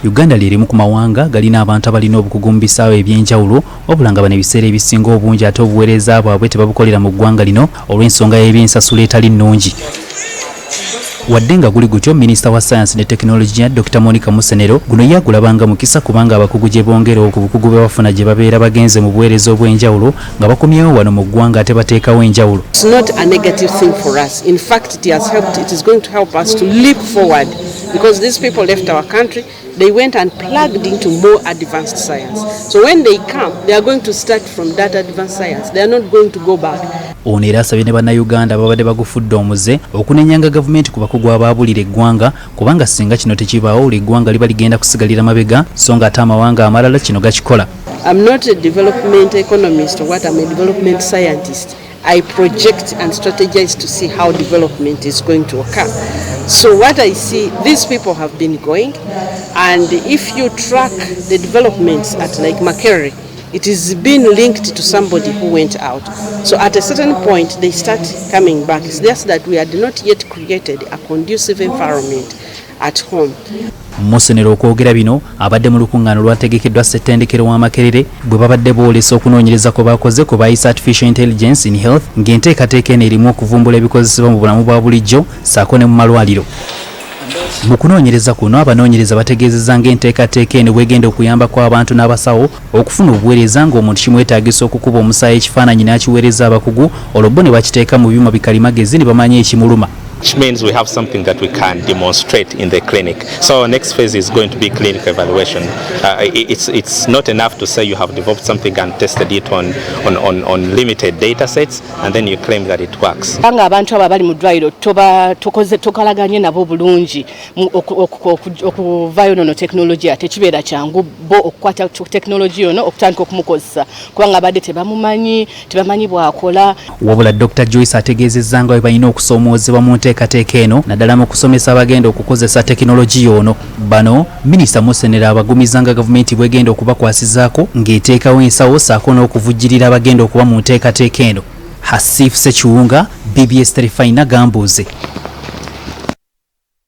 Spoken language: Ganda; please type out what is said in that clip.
Uganda lye limu ku mawanga galina abantu abalina obukugu mu bisaawe eby'enjawulo, wabula nga bano ebiseera ebisinga obungi ate obuweereza bwabwe tebabukolera mu ggwanga lino olw'ensonga y'ebyensasula etali nnungi. Wadde nga guli gutyo, minisita wa sayansi ne tekinologiya Dr Monica Musenero guno ye agulabanga mukisa, kubanga abakugu gye bongera ku bukugu bwe bafuna gye babeera bagenze mu buweereza obw'enjawulo nga bakomyewo wano mu ggwanga ate bateekawo enjawulo. It's not a negative thing for us. In fact, it has helped, it is going to help us to leap forward because these people left our country, they went and plugged into more advanced science. So when they come, they are going to start from that advanced science. They are not going to go back. Ono era asabye ne Bannayuganda ababadde bagufudde omuze okunenyanga gavumenti ku bakugu abaabulira eggwanga, kubanga singa kino tekibaawo, olwo eggwanga liba ligenda kusigalira mabega, so nga ate amawanga amalala kino gakikola. I'm not a development economist or what, I'm a development scientist. I project and strategize to see how development is going to occur. So what I see, these people have been going, and if you track the developments at like Makerere, it is being linked to somebody who went out. So at a certain point, they start coming back. It's just that we had not yet created a conducive environment at home. Musenero okwogera bino abadde mu lukuŋŋaana olwategekeddwa ssettendekero wa Makerere, bwe babadde boolesa okunoonyereza kwe bakoze kwe bayisa Artificial Intelligence in Health, ng'enteekateeka eno erimu okuvumbula ebikozesebwa mu bulamu bwa bulijjo ssaako ne mu malwaliro. Mu kunoonyereza kuno, abanoonyereza bategeezezza ng'enteekateeka eno bwegenda okuyambako abantu n'abasawo okufuna obuweereza, ng'omuntu kimwetaagisa okukuba omusaayi ekifaananyi n'akiweereza abakugu, olwo bo ne bakiteeka mu byuma bikalimagezi ne bamanya ekimuluma. Which means we have something that we can demonstrate in the clinic. So our next phase is going to be clinical evaluation. It's not enough to say you have developed something and tested it on limited data sets and then you claim that it works. Kubanga abantu abo abali mu ddwaliro toba tokoze tokalaganye nabo bulungi okuvaayo nono tekinologiya, tekibeera kyangu bo okukwata tekinologiya ono okutandika okumukozesa, kubanga abadde tebamumanyi, tebamanyi bw'akola. Wabula Dr Joyce ategeezezza nga bwe balina okusoomoozebwa mu nteekateeka eno, naddala mu kusomesa abagenda okukozesa tekinologiya ono. Bano minisita Musenero abagumiza nga gavumenti bwegenda okubakwasizaako ng'eteekawo ensawo ssaako n'okuvujjirira abagenda okuba mu nteekateeka eno. Hasif Sekiwunga, BBS Terefayina, Gambuuze.